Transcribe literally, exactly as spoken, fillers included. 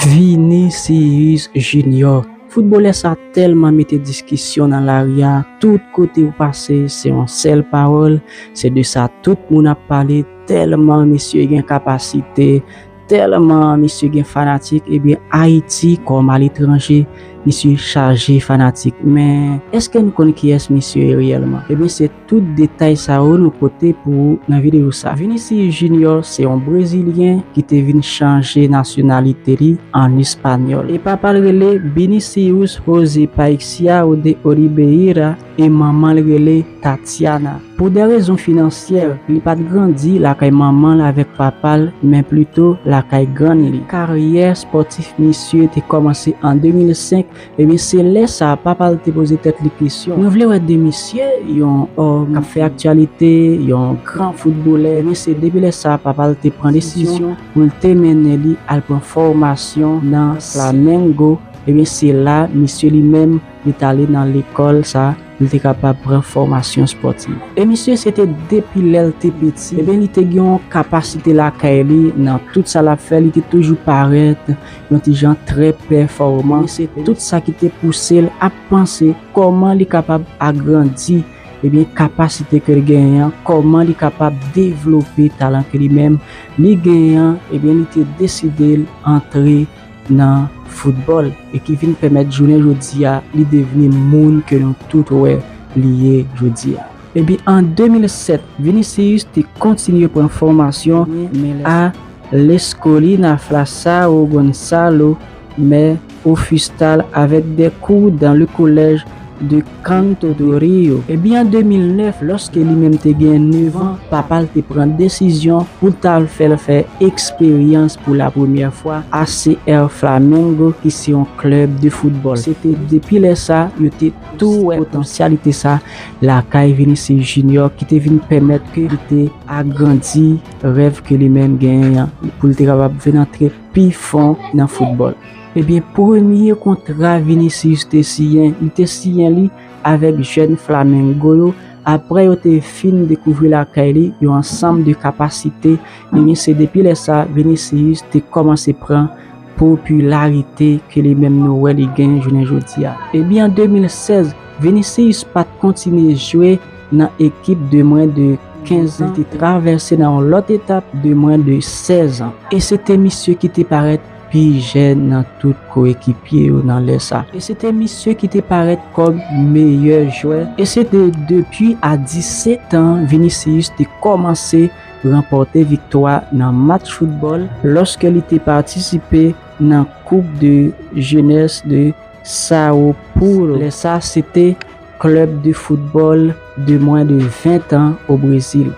Vinicius Junior. Foutbolè sa tèlman mete diskisyon nan lari a, tout kote ou pase, se yon sèl pawòl, se de sa tout moun ap pale, tèlman misye gen kapasite, tèlman misye gen fanatik, ebyen Ayiti kòm aletranje, misye chaje fanatik. Men èske n konn kiyès misye ye reyèlman? Ebyen se tout detay sa yo nou pote pou ou nan videyo sa. Vinicius Junior se yon Brezilyen ki te vin chanje nasyonalite li an Espanyòl. E papa l rele Vinicius José Paixão de Oliveira e manman l rele Tatiana. Pou de rezon finansyè, li pa t grandi lakay manman l avèk papa l, men plito lakay grann li. Karyè spòtif misye te kòmanse an de mil senk, ebyen se lè sa papa l te poze tèt li kesyon. Mwen vle wè de misye, yon òm k ap fè aktyalite, yon gran foutbolè. Ebyen se depi lè sa papa l te pran desizyon pou l te mennen li al pran fòmasyon nan Flamengo. Ebyen se la misye li menm li t ale nan lekòl sa, li te kapab pran fòmasyon spòtiv. E misye se te depi lè l te piti, ebyen li te gen yon kapasite lakay li nan tout sa l ap fè, li te toujou parèt yon ti jan trè pèfòman. Se tout sa ki te pouse l ap panse kòman li kapab agrandi, ebyen, kapasite ke l genyen an, kòman li kapab devlope talan ke li menm li genyen an, ebyen, li te deside l antre nan foutbòl e ki vin pèmèt jounen jodi a li devni moun ke nou tout wè li ye jodi a. Ebyen, an de mil sèt, Vinicius te kontinye pran fòmasyon a l'Escolinha Fla Sao Gonçalo, men Ofistal avèk de kou dan le collège de Canto do Rio. Ebyen, an de mil nèf, lòske li menm te gen nèf an, papa l te pran desizyon pou l t al fè l fè eksperyans pou la premyè fwa A C R Flamengo, ki se yon klèb de foutbòl. Se te depi lè sa, yo te tou wè potansyalite sa lakay Vinicius Junior, ki te vin pèmèt ke li te agrandi rèv ke li menm genyen an, pou l te kapab vin antre pi fon nan foutbòl. Ebyen, premye kontra Vinicius te siyen, li te siyen li avèk jèn Flamengo yo. Apre yo te fin dekouvri lakay li yon ansanm de kapasite, ebyen, se depi lè sa Vinicius te kòmanse pran popilarite ke li menm nou wè li genyen jounen jodi a. Ebyen, an de mil sèz, Vinicius pa t kontinye jwe nan ekip de mwens de kenz an. Li te travèse nan yon lòt etap de mwens de sèz an. E se te misye ki te parèt pi jèn nan tout koekipye yo nan lè sa. E se te misye ki te parèt kòm meyè jwè. E se te depi a disèt an, Vinicius te kòmanse ranpòte viktwa nan match foutbòl lòske li te patisipe nan Coupe de Jeunesse de Sao Paulo. Lè sa, se te klèb de foutbòl de mwens de ven an o Brezil.